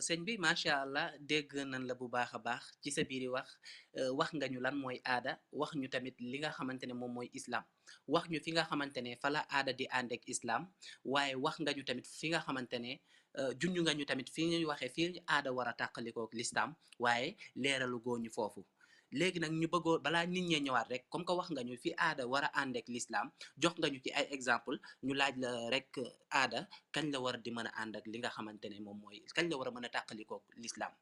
sëñ bi macha allah dégg nañ la bu baax a baax ci sa biiri wax nga ñu lan mooy aada wax ñu tamit li nga xamante ne moom mooy islam wax ñu fi nga xamante ne fa la aada di ànd ak islam waaye wax nga ñu tamit fi nga xamante ne junj nga ñu tamit fi ñuy waxee fii aada war a tàqalikook l'islam waaye leeralu goo ñu foofu. léegi nag ñu bëggoo balaa nit ñee ñëwaat rek comme que wax nga ñu fi aada war a ànd ak l'islam jox nga ñu ci ay exemple ñu laaj la rek aada kañ la war di mën a ànd ak li nga xamante ne moom mooy kañ la war a mën a tàqalikook l'islam.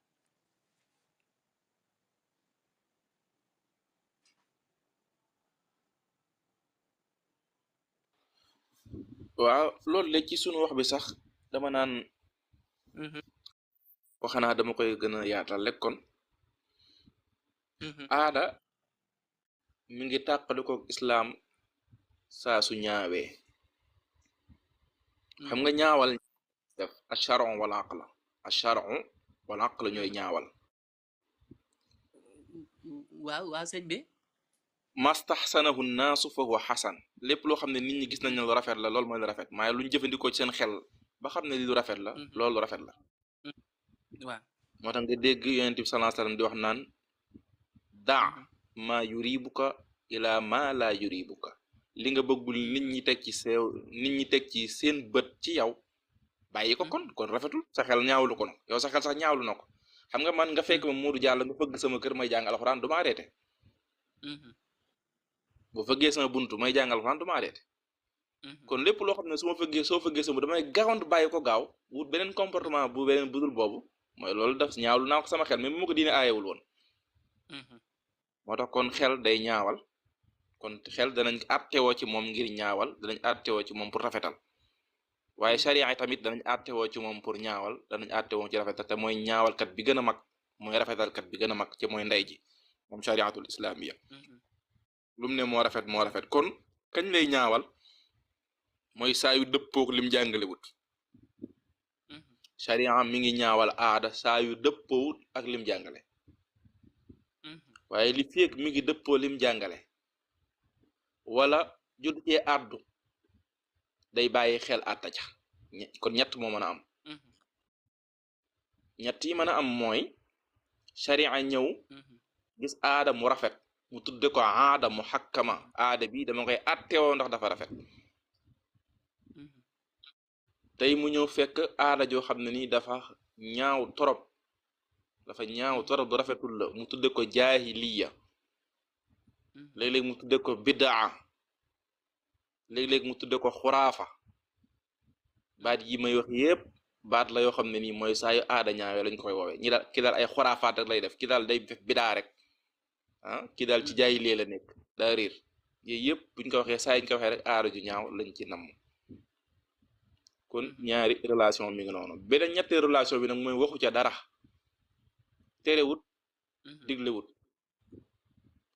waaw loolu léegi ci sunu wax bi sax dama naan waxanaa dama koy gën a yaatal rek kon aada mi ngi tàqalikook islaam saa su ñaawee xam nga ñaawal def acharon wala aqla acharon wala aqla ñooy ñaawal waaw waaw sëñ bi. mastaxsanahu naasu fa huwa xasan lépp loo xam ne nit ñi gis nañ ne lu rafet la loolu mooy lu rafet maaye luñ jëfandikoo ci seen xel ba xam ne li lu rafet la loolu lu rafet la waaw moo tax nga dégg yonent bi sallallahu alayhi wasallam di wax naan daa ma yuribuka ila ma la yuribuka li nga bëggul nit ñi teg ci seew nit ñi teg ci seen bët ci yow bàyyi ko kon rafetul sa xel ñaawlu ko no yow sa xel sax ñaawlu na ko xam nga man nga fekk ma Moodu Jàll nga fëgg sama kër may jàng alxuraan du ma arrêté boo fëggee sama buntu may jàng alxuraan du ma arrêté kon lépp loo xam ne su ma fëggee soo fëggee sama damay gaawantu bàyyi ko gaaw wut beneen comportement bu beneen budul boobu mooy loolu daf ñaawlu naa ko sama xel même bu ma ko diine aayewul woon moo tax kon xel day ñaawal kon xel danañ àttewoo ci moom ngir ñaawal danañ àttewoo ci moom pour rafetal waaye sharia yi tamit danañ àttewoo ci moom pour ñaawal danañ àttewoo ci rafetal te mooy ñaawalkat bi gën a mag mooy rafetalkat bi gën a mag ci mooy ndey ji moom shariatul islamiya lu mu ne moo rafet kon kañ lay ñaawal mooy saa yu dëppook lim jàngalewut sharia mi ngi ñaawal aada saa yu dëppoowut ak lim jàngale waaye li feek mi ngi dëppoo lim jàngale wala jot cee àddu day bàyyi xel àtta ca kon ñett moo mën a am ñett yi mën a am mooy sharia ñëw gis aada mu rafet mu tudde ko aada mu xakkama aada bi dama koy àttewoo ndax dafa rafet tey mu ñëw fekk aada joo xam ne nii dafa ñaaw torop du rafetul la mu tudde ko jaahiliya léeg-léeg mu tudde ko bidaa léeg-léeg mu tudde ko xuraafa baat yi may wax yépp baat la yoo xam ne nii mooy saa yu aada ñaawee lañ koy woowee ñi daal ki daal ay xuraafaat rek lay def ki daal day def bidaa rek ki daal ci jaahiliya la nekk daa riir yooyu yëpp buñ ko waxee saa yuñ ko waxee rek aada ju ñaaw lañ ci namm kon ñaari relation mi ngi noonu beneen ñetti relation bi nag mooy waxu ca dara terewut diglewut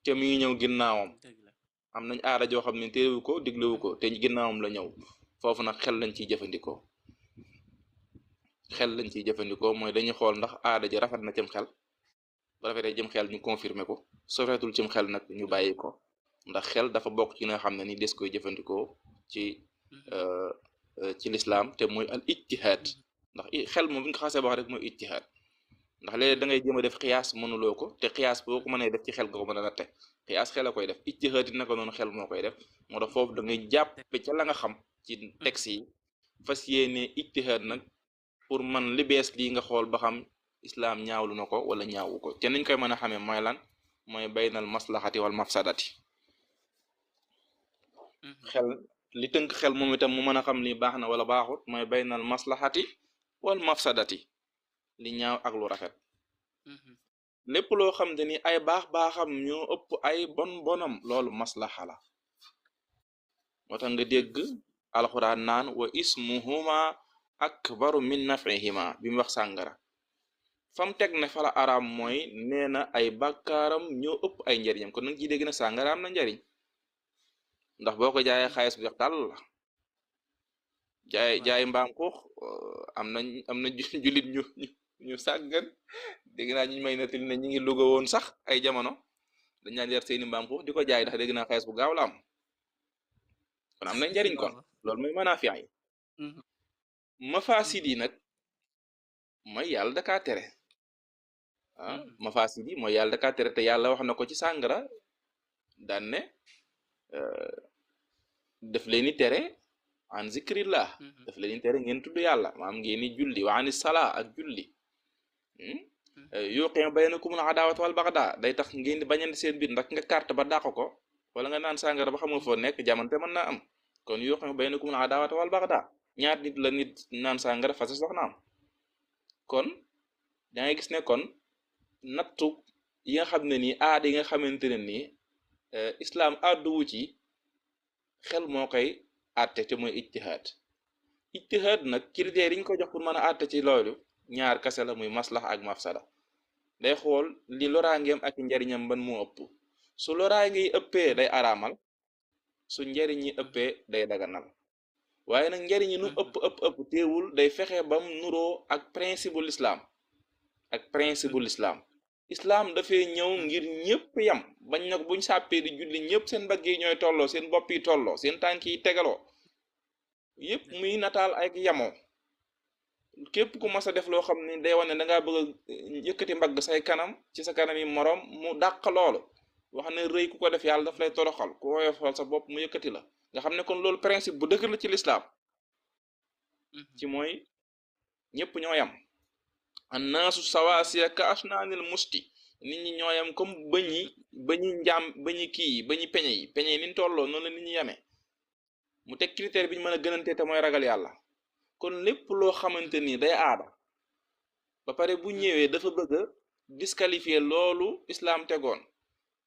te mi ngi ñëw ginnaawam am nañ aada joo xam ne terewu ko diglewu ko te ginnaawam la ñëw foofu nag xel lañ ciy jëfandikoo mooy dañuy xool ndax aada ji rafet na cim xel bu rafetee jëm xel ñu confirmer ko soo rafetul cim xel nag ñu bàyyi ko ndax xel dafa bokk ci nga xam ne ni des koy jëfandikoo ci lislaam te mooy al ijtihaad ndax xel moom bi nga ko xasee wax rek mooy ijtihaad ndax léeg-léeg da ngay jéem a def xiyaas mënuloo ko te xiyaas boo ko mënee def ci xel nga ko mën a natte xiyaas xel a koy def ijtihaad it naka noonu xel moo koy def moo tax foofu da ngay jàppe ca la nga xam ci texte yi fas yéene ijtihaad nag pour man li bees lii nga xool ba xam islaam ñaawlu na ko wala ñaawu ko te niñ koy mën a xamee mooy lan mooy baynal maslahati wal mafsadati xel li tënk xel moom itam mu mën a xam li baax na wala baaxut mooy baynal maslahati wal mafsadati li ñaaw ak lu rafet lépp loo xam te ni ay baaxam ñoo ëpp ay bonam loolu maslaha la moo tax nga dégg alxuraan naan wa ismuhuma akbaru min nafihima bi mu wax sàngara fam teg ne fala araam mooy nee na ay bàkkaaram ñoo ëpp ay njariñam kon nag ci dégg na sàngara am na njariñ ndax boo ko jaayee xaalis bu jox tàll la jaay mbaam xuux am na jullit ñu sàggan dégg naa ñu may nettali ne ñi ngi Louga woon sax ay jamono dañ naan yar seeni mbaam xuux di ko jaay ndax dégg naa xaalis bu gaaw la am kon am na njariñ kon loolu mooy manaafi yi mafaasid yi nag mooy yàlla da kaa tere mafasid yi mooy yàlla da kaa tere te yàlla wax na ko ci sàngara daan ne daf leen di tere an zikrillah daf leen di tere ngeen tudd yàlla maam ngeen ni julli wa ani salaa ak julli yuqi baynakumul adaawata wal baxdaa day tax ngeen di bañante seen biir ndax nga carte ba dàq ko wala nga naan sàngara ba xamoo foo nekk jamante mën naa am kon yuqi baynakumul adaawata wal baxdaa ñaar nit la nit naan sàngara fase soxnaam kon da ngay gis ne kon nattu yi nga xam ne nii aada yi nga xamante ne nii islam àdduwu ci xel moo koy àtte te mooy ijtihaad nag critères yi ñu ko jox pour mën a àtte ci loolu ñaar kase la muy maslax ak mafsada day xool li loraangeem ak njariñam ban moo ëpp su loraange yi ëppee day araamal su njariñ yi ëppee day daganal waaye nag njariñ yi nu ëpp teewul day fexe bam nuroo ak principe l'islam islam dafay ñëw ngir ñëpp yam bañ nag buñ sàppee di julli ñëpp seen mbagg yi ñooy tolloo seen bopp yi tolloo seen tànk yi tegaloo yëpp muy nataal ak yamoo képp ku mas a def loo xam ni day wane da ngaa bëgg a yëkkati mbagg say kanam ci sa kanam yi moroom mu dàq loolu wax ne rëy ku ko def yàlla daf lay toroxal ku woyofal sa bopp mu yëkkati la nga xam ne kon loolu principe bu dëgër la ci lislaam ci mooy ñëpp ñoo yam annaasu sawaasiya ka asnaanil musti nit ñi ñoo yam comme bañi kii yi bañi peñe yi niñ tolloo noonu la nit ñi yamee mu teg critère bi ñu mën a gënante te mooy ragal yàlla kon lépp loo xamante ni day aada ba pare bu ñëwee dafa bëgg a disqualifier loolu islam tegoon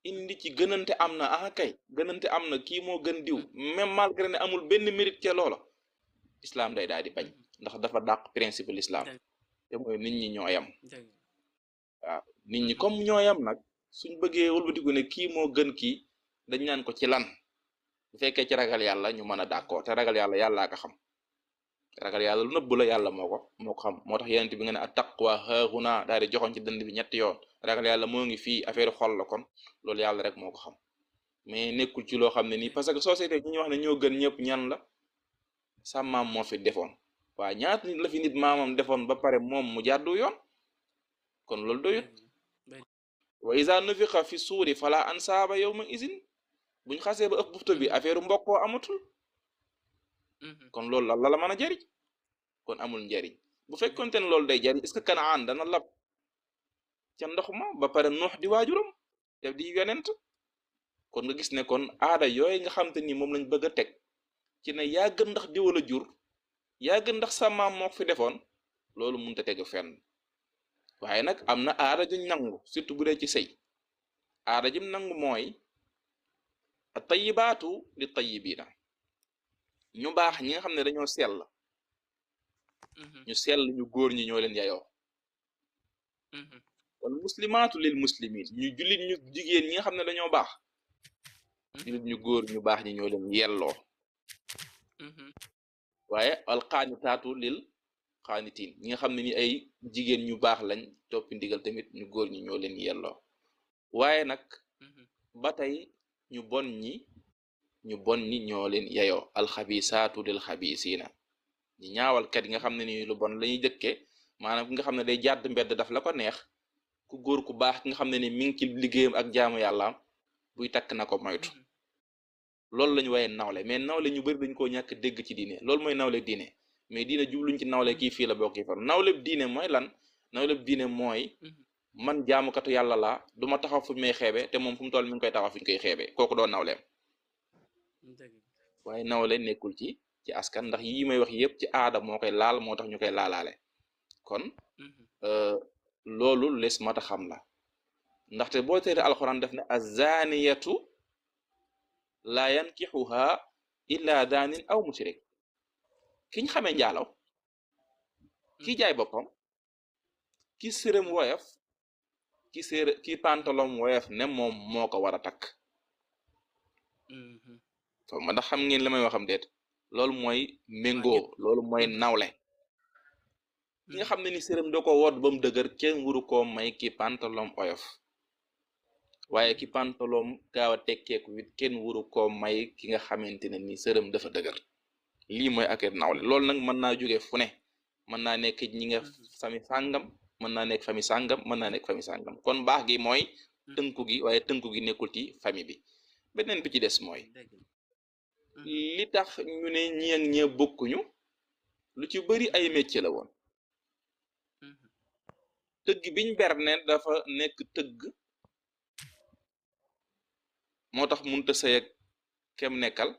indi ci gënante am na kay gënante am na kii moo gën diw même malgré ne amul benn mérite ca loola islam day daal di bañ ndax dafa dàq principe l'islam te mooy nit ñi ñoo yam waaw nit ñi comme ñoo yam nag suñ bëggee wëlbatiku ne kii moo gën kii dañ naan ko ci lan bu fekkee ci ragal yàlla ñu mën a d'accord te ragal yàlla yàllaa ko xam ragal yàlla lu nëbb la yàlla moo ko xam moo tax yenent bi nga ne at taqwa haahuna daal di joxoon ci dënd bi ñetti yoon ragal yàlla moo ngi fii affaire xol la kon loolu yàlla rek moo ko xam mais nekkul ci loo xam ne nii parce que société ñi ñu wax ne ñoo gën ñëpp ñan la sa maam moo fi defoon waaye ñaata nit la fi nit maamam defoon ba pare moom mu jàddu yoon kon loolu doyut wa iza nufixa fi suuri fala ansaaba yawma izin buñ xasee ba ëpp bufta bi affaire mbokkoo amatul kon loolu la mën a jariñ kon amul njariñ bu fekkonte ne loolu day jariñ est-ce que Kanaan dana lab ca ndox ma ba pare Nuux di waajuram def di yonent kon nga gis ne kon aada yooyu nga xam te ni moom lañ bëgg a teg ci ne yaa gën ndax diwa la jur yaa gën ndax sa maam moo fi defoon loolu mënut a tegu fenn waaye nag am na aada juñ nangu surtout bu dee ci sëy aada jim nangu mooy at-tayyibaatu li tayyibiina ñu baax ñi nga xam ne dañoo sell ñu sell ñu góor ñi ñoo leen yayoo wal muslimaatu lil muslimin ñu jullit ñu jigéen ñi nga xam ne dañoo baax jullit ñu góor ñu baax ñi ñoo leen yelloo waaye al qaanitaatu lil qaanitiin ñi nga xam ne ni ay jigéen ñu baax lañ toppi ndigal tamit ñu góor ñi ñoo leen yelloo waaye nag ba tey ñu bon ñi ñoo leen yayoo alxabisaatu lil xabisiina ñi ñaawalkat yi nga xam ne ni lu bon la ñuy jëkke maanaam ki nga xam ne day jàdd mbedd daf la ko neex ku góor ku baax ki nga xam ne ni mi ngi ci liggéeyam ak jaamu yàllaam buy takk na ko moytu loolu lañu waaye nawle mais nawle ñu bari dañ koo ñàkk dégg ci diine loolu mooy nawle diine mais diine jubluñ ci nawle kii fii la bokk kii fa nawle diine mooy lan nawle diine mooy man jaamukatu yàlla laa duma taxaw fu may xeebe te moom fu mu toll mi ngi koy taxaw fu ñu koy xeebe kooku doon nawleem waaye nawle nekkul ci askan ndax yi may wax yépp ci aada moo koy laal moo tax ñu koy laalaale kon loolu les mata xam la ndaxte boo teere alxuraan def ne azaniyatu la yankixuha illa danin aw mushrik ki ñu xamee njaalaw ki jaay boppam ki sërëm woyof ki pantalon woyof ne moom moo ko war a takk so ma ndax xam ngeen li may waxam déet loolu mooy méngoo loolu mooy nawle ki nga xam ne ni sërëm da ko woot ba mu dëgër kenn wuru koo may ki pantalon oyof waaye ki pantalon gaaw a tekkeeku wit kenn wuru koo may ki nga xamante ne ni sërëm dafa dëgër lii mooy ak nawle loolu nag mën naa jóge fu ne mën naa nekk ñi nga famille sàngam mën naa nekk famille sàngam mën naa nekk famille sàngam kon baax gi mooy tënku gi waaye tënku gi nekkul ci famille bi beneen bi ci des mooy li tax ñu ne ñi ak ñee bokkuñu lu ci bari ay métier la woon tëgg biñ ber ne dafa nekk tëgg moo tax munta sëy ak kem nekkal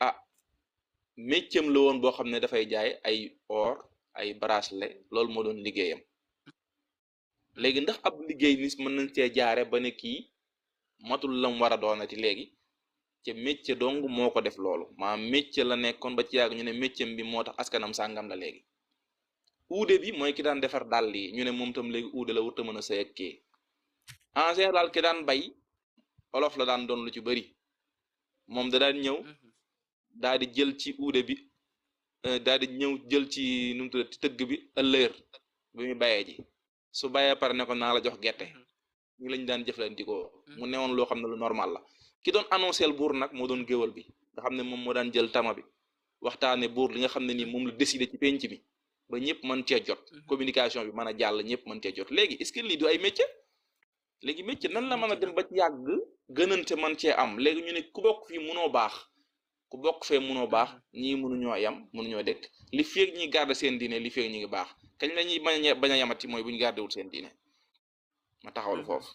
ah métier la woon boo xam ne dafay jaay ay or ay bracelet loolu moo doon liggéeyam léegi ndax ab liggéey nis mën nañ cee jaare ba ne kii matul lam war a doonati léegi ca métier dong moo ko def loolu maa métier la nekkoon ba ci yàgg ñu ne métier bi moo tax askanam sàngam la léegi uude bi mooy ki daan defar dàll yi ñu ne moom tam léegi uude la wurta mën a sëy ak kii en général ki daan bay olof la daan doon lu ci bari moom da daan ñëw daal di jël ci uude bi daal di ñëw jël ci nu mu tuddati tëgg bi ëllëer bi muy bayee ji su bayee pare ne ko naa la jox gerte ñi lañ daan jëflandikoo mu newoon loo xam ne lu normal la ki doon annonceel buur nag moo doon géwal bi nga xam ne moom moo daan jël tama bi waxtaane buur li nga xam ne nii moom la décidé ci penc mi ba ñëpp mën cee jot communication bi mën a jàll ñëpp mën cee jot léegi est-ce que lii du ay métier léegi métier nan la mën a dem ba ci yàgg gënante mën cee am léegi ñu ne ku bokk fii munoo baax ku bokk fee munoo baax ñii mënuñoo yam mënuñoo dëkk li feeg ñi garder seen diine li feeg ñi ngi baax kañ la ñuy bañ a yamati mooy bu ñu gardewul seen diine ma taxawlu foofu